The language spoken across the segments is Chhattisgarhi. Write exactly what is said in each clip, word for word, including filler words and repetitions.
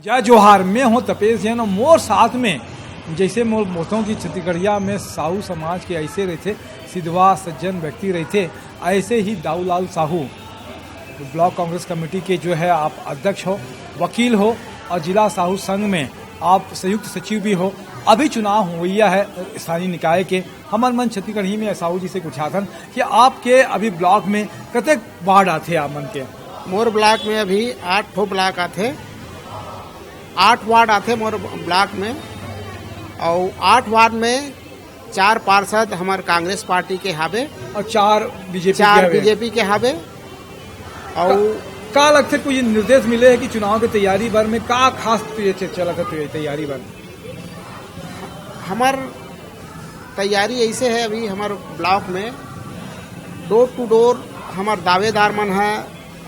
जय जोहार, मैं हूं तपेश जैन और मोर साथ में, जैसे मोर मोथों की छत्तीसगढ़िया में साहू समाज के ऐसे रहते, सिधवा सज्जन व्यक्ति रहते, ऐसे ही दाऊलाल साहू, ब्लॉक कांग्रेस कमेटी के जो है आप अध्यक्ष हो, वकील हो और जिला साहू संघ में आप संयुक्त सचिव भी हो। अभी चुनाव हुआ है स्थानीय निकाय के, हमर मन छत्तीसगढ़ी में साहू जी से पूछाथन कि आपके अभी ब्लॉक में कतेक वार्ड आथे आप मन के? मोर ब्लॉक में अभी आठ ठो ब्लॉक आथे। आठ वार्ड आथे मोर ब्लॉक में, अउ आठ वार्ड में चार पार्षद हमर कांग्रेस पार्टी के हावे, और चार बीजेपी के चार हवे। बीजेपी के हावे। अउ का, का लगथे, कुछ निर्देश मिले है कि चुनाव के तैयारी बर में का खास तै-, चलत है तै-, तैयारी बर? हमर तैयारी ऐसे है, अभी हमर ब्लॉक में डोर टू डोर हमर दावेदार मन है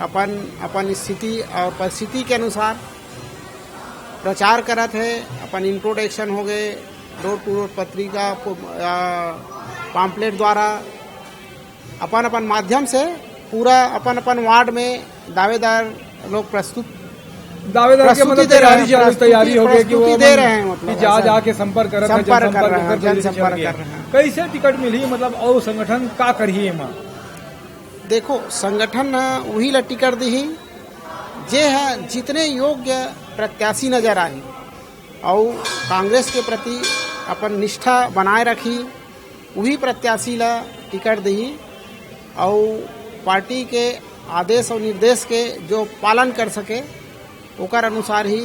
अपन, अपन स्थिति और परिस्थिति के अनुसार प्रचार करत है। अपन इंट्रोडक्शन हो गए, डोर टू डोर पत्रिका, पो-, आ, पम्फलेट द्वारा अपन अपन माध्यम से पूरा अपन अपन वार्ड में दावेदार लोग प्रस्तुत, दावेदार के प्रस्तुति मतलब दे रहे तैयारी हैं, चालू, प्रस्तुति, तैयारी हो गई कि वो प्रस्तुति दे रहे हैं, मतलब कि जा ऐसा जाके संपर्क करत हैं, संपर्क कर रहे हैं, जनसंपर्क कर रहे हैं, जनसंपर्क कर रहे हैं। कैसे टिकट मिली, मतलब, और संगठन का करही एमा? देखो, संगठन ह उही ला टिकट दिही जे ह जितने योग्य प्रत्याशी नजर आही, अउ कांग्रेस के प्रति अपन निष्ठा बनाए रखी, उही प्रत्याशी ला टिकट दिही, अउ पार्टी के आदेश और निर्देश के जो पालन कर सके, ओकर अनुसार ही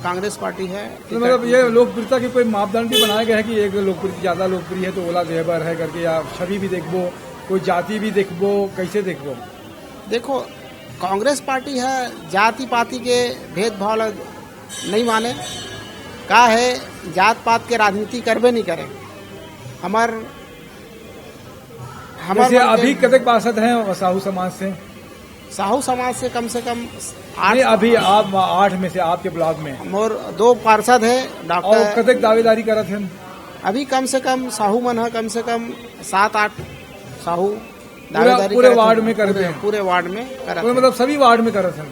कांग्रेस पार्टी है तो टिकट मतलब ये देती। लोकप्रियता के कोई मापदंड भी बनाए गए हैं कि एक लोकप्रिय, ज्यादा लोकप्रिय है तो ओला देबर है करके, या छवि भी देखबो, कोई जाति भी देखबो, कैसे देखबो? देखो, कांग्रेस पार्टी है जाति पाति के भेदभाव ला नहीं माने, का है जात पात के राजनीति करबे नहीं करे। हमर, हमर जैसे मन के अभी कतेक पार्षद हैं साहू समाज से? साहू समाज से कम से कम आठ नहीं, अभी आप आठ में से आपके ब्लॉक में? मोर दो पार्षद है, डॉक्टर और कतेक दावेदारी करत हैं? अभी कम से कम साहू मन है कम से कम सात आठ साहू पूरा, दावेदारी पूरे करत वार्ड हैं। में करते पूरे, हैं? पूरे वार्ड में करत पूरे हैं। मतलब सभी वार्ड में करत हैं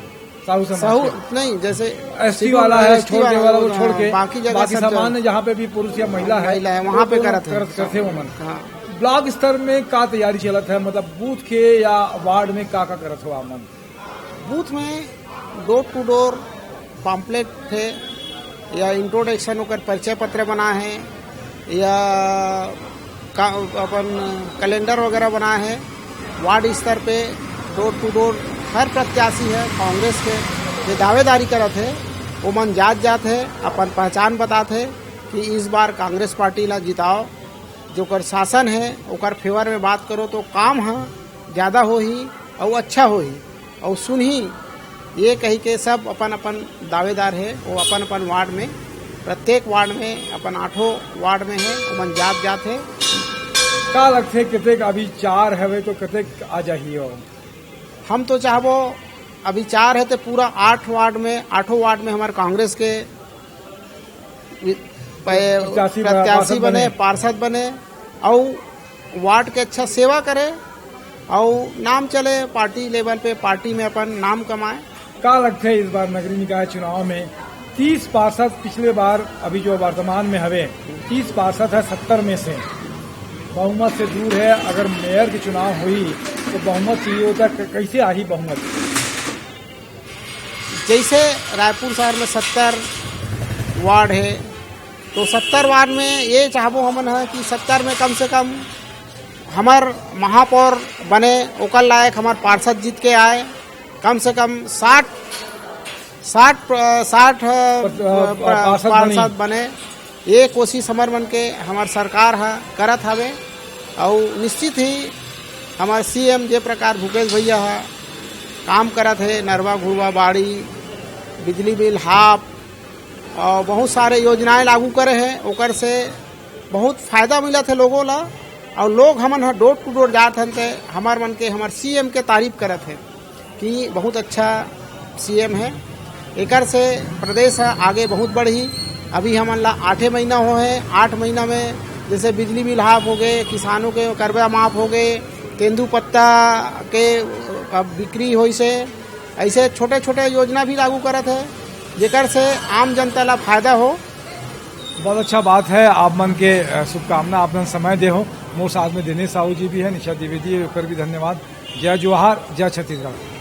साहू समाज साहू के? नहीं, जैसे एसटी schedule वाला है, है, एसटी छोड़ के वाला, वाला, वो हाँ, छोड़ के, बाकी जगह बाकी सब सामान्य जगह जहाँ पे भी पुरुष या महिला है, महिला है, वहाँ पे वो करत हैं। करत, करते हैं वो मन। हाँ। ब्लॉक स्तर में का तैयारी चलत है, मतलब बूथ के या वार्ड में का का करत हो आप मन? बूथ में डोर टू डोर पम्फलेट है या इंट्रोडक्शन, ओकर परिचय पत्र बना है या का, अपन कैलेंडर वगैरह बना है। वार्ड स्तर पे डोर टू डोर हर प्रत्याशी है कांग्रेस के, जो दावेदारी करत है, वो मन जात जात है, अपन पहचान बतात है कि इस बार कांग्रेस पार्टी ला जिताओ, जो कर शासन है ओकर फेवर में बात करो तो काम ह ज्यादा होही अउ अच्छा होही। अउ सुनही ये कही के सब अपन अपन दावेदार है, वो अपन अपन वार्ड में, प्रत्येक वार्ड में, अपन आठों वार्ड में है, ओमन जात जात है। का लगथे कतेक अभी चार हवे तो कतेक आ जाही हो? हम तो चाहबो अभी चार है तो पूरा आठ वार्ड में, आठों वार्ड में हमारे कांग्रेस के वि-, प-, प्रत्याशी ब-, प्रत्याशी पार्षद बने, बने। पार्षद बने, अउ वार्ड के अच्छा सेवा करे, अउ नाम चले पार्टी लेवल पे, पार्टी में अपन नाम कमाए। का लगथे इस बार नगरीय निकाय चुनाव में तीस पार्षद, पिछले बार अभी जो वर्तमान में हवे, तीस पार्षद है सत्तर में से, बहुमत से दूर है। अगर मेयर के चुनाव होही तो बहुमत चाहिए होता, क-, कैसे आही बहुमत? जैसे रायपुर शहर में सत्तर वार्ड है, तो सत्तर वार्ड में ये चाहबो हमन ह कि सत्तर में कम से कम हमर महापौर बने, ओकर लायक हमर पार्षद जीत के आए, कम से कम साठ, साठ, साठ, अ, पार्षद बने। पार्षद बने। ये कोशिश हमर मन के, हमर सरकार ह करत हवे, अउ निश्चित ही हमर सीएम जे प्रकार भूपेश भैया ह काम करत हे, नरवा घुरवा बाड़ी, बिजली बिल हाफ, अउ बहुत सारे योजनाएं लागू करे हे, ओकर से बहुत फायदा मिलत हे लोगों ला, अउ लोग हमन ह डोर टू डोर जात हन, ते हमर मन के, हमर सीएम के तारीफ करत हे। कि बहुत अच्छा सीएम है। एकर से प्रदेश ह आगे बहुत बढ़ही। अभी हमन ला आठे महीना हो है, आठ महीना में जैसे बिजली बिल हाफ हो गए, किसानों के कर्जा माफ हो गए, तेंदू पत्ता के अब बिक्री होइस हे, ऐसे छोटे छोटे योजना भी लागू करत है। जेकर से आम जनता ला फायदा हो। बहुत अच्छा बात है, आप मन के, अ, शुभकामना, आप मन समय दे हो। मोर साथ में दिनेश साहू जी भी है, निशा द्विवेदी है, ओकर भी धन्यवाद। जय जोहार, जय छत्तीसगढ़।